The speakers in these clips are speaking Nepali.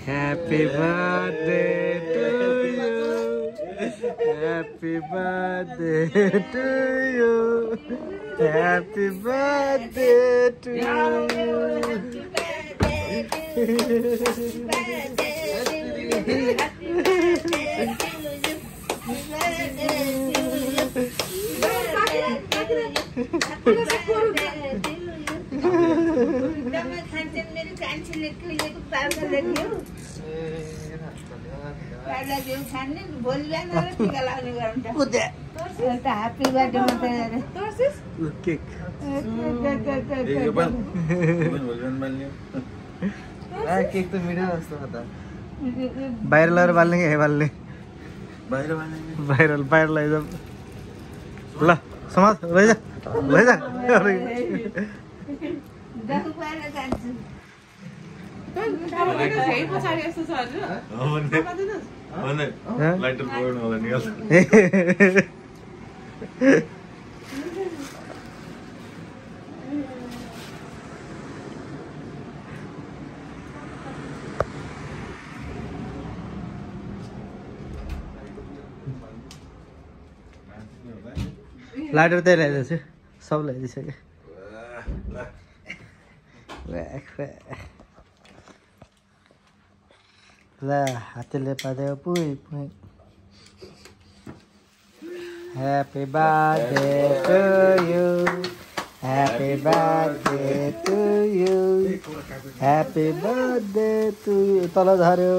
Happy birthday to you. Happy birthday to you. Happy birthday to you. Happy birthday. Cake. Cake तो मीठा जस्तो हो त बाहिर लगेर बाल्ने कि बाल्ने बाहिर लैजाऊ ल समाज लैजा लाइटर त्यही ल्याइदिएको छु सब ल्याइदिइसक्यो ल हातले पादेऊ पुइ Happy birthday to you. Happy birthday to you. Happy birthday to you. तल झर्यो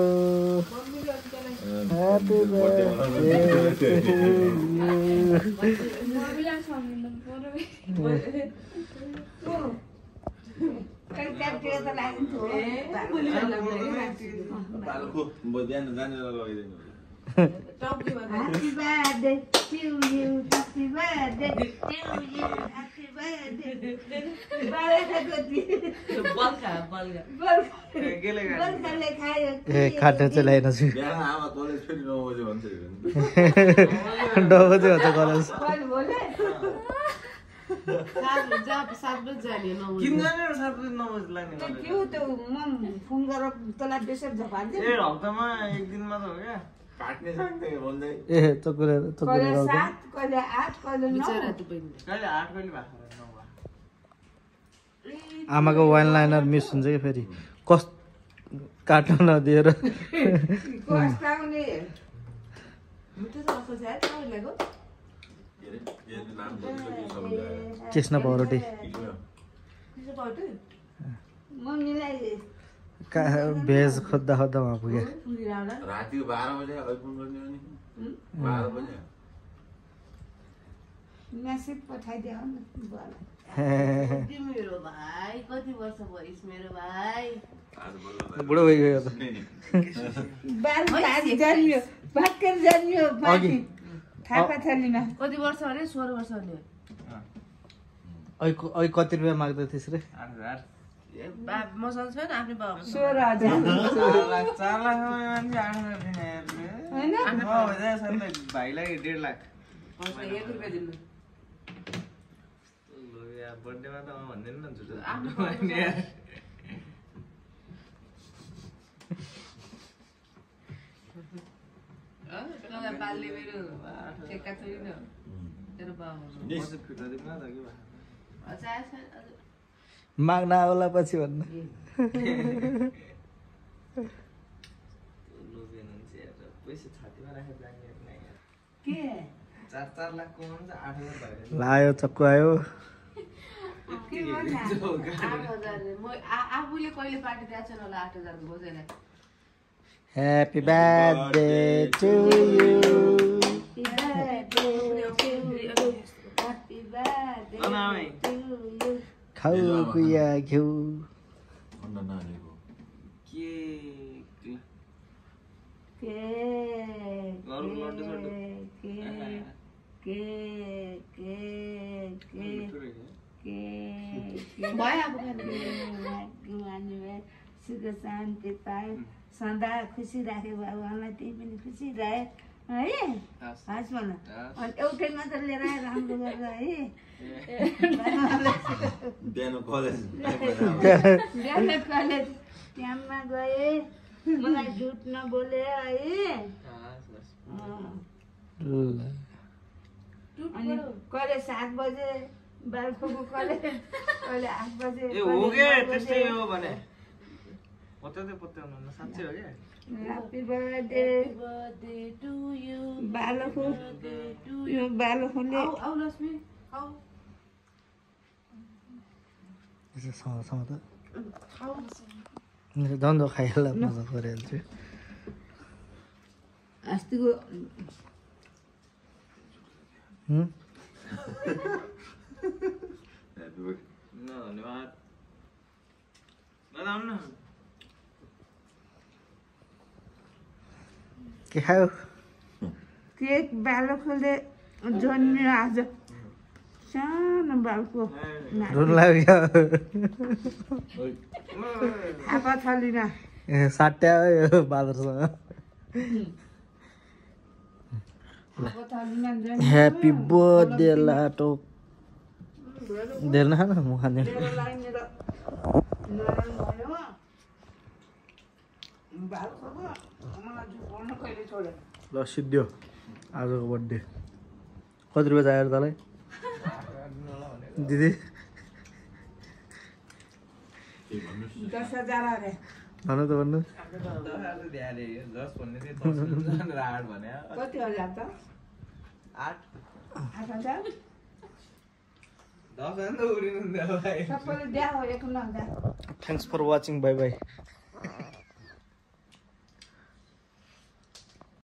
Happy birthday to you. Happy birthday to you. Happy birthday to you. Happy birthday. काट्न चाहिँ ल्याएन छु डबो चाहिँ हो त कलेज ए आमाको वाइन लाइनर मिस हुन्छ कि फेरि कस काट्न नदिएर चेस्ना पाउरोटी भेज खोज्दा वहाँ पुगे राति 12 बजे आइपुग्नु गर्ने हो नि 12 बजे मेसेज पठाइदियो न मेरो भाइ कति वर्ष भइस मेरो भाइ बुढो भइगयो त जन्मियो भर्खर जन्मियो थापा थलीमा कति वर्ष अरे 16 वर्ष अरे अहिले कति रुपियाँ माग्दै थिइस् रे 8000 मसँग छैन आफ्नै बाबा 16,000 4 लाख मान्छे 8,000 दिने हैन हो जा सरले भाइलाई 1.5 लाख 1 रुपैयाँ दिनु लो या बर्थडेमा त म भन्दैन न जुजु आफ्नो कला बाल्ने मेरो ठेक्का छोरी न तेरो बाबा म चाहिँ फिर्ता दिउँ न त के भा अच्छा माग्न आउला पछि भन्न लोभेन हुन्छ यार पैसा छातीमा राखेर जाने नै यार के 4 लाख कमाउनु चाहिँ 8,000 भएर लायो चक्कु आयो के भन्नु 8,000 म आफूले कहिले पार्टी दिएको छैन होला 8,000 को बसेन Happy birthday to you. Happy birthday to you. खाऊ कुया घिउ अन्ना नानीको के लड्डु सड्डु भयो अब सुख शान्ति पाए सदा खुसी राखे भगवान्लाई त्यही पनि खुसी रहे है हस्। हस् भन हस्। अनि एउटै मात्र लिएर आएर राम्रो गरेर है बिहान कलेज बिहान कलेज क्याम्पमा गए मलाई झुट नबोले है हस्, हस्। अनि कहिले 7 बजे बालकोको कहिले 8 बजे ए हो के त्यस्तै हो भने पत्याउनु साँच्चै हो क्या ह्याप्पी बर्थडे बालको यो बालकोले सँग त झन् खाइहाल्ला मजा गरिहाल्छु अस्तिको धन्यवाद आउनु न के खायो केक बालकोले जन्मियो आज सानो बालको रुन लाग्यो थापा थलीमा ए साट्या बादरसँग थापा थलीमा ह्याप्पी बर्थडे लाटो धेर नखान म खाँदैन मेरो नराम्रो भयो बालकोको मलाई झुकाउनु कहिले छोड्यो ल सिद्धियो आजको बर्थडे कति रुपियाँ चाहियो तँलाई दिदी 10,000 अरे भन्नु त भन्नु कति हजार त 8,000 सबैले द्या हो 1,000 thanks for watching bye by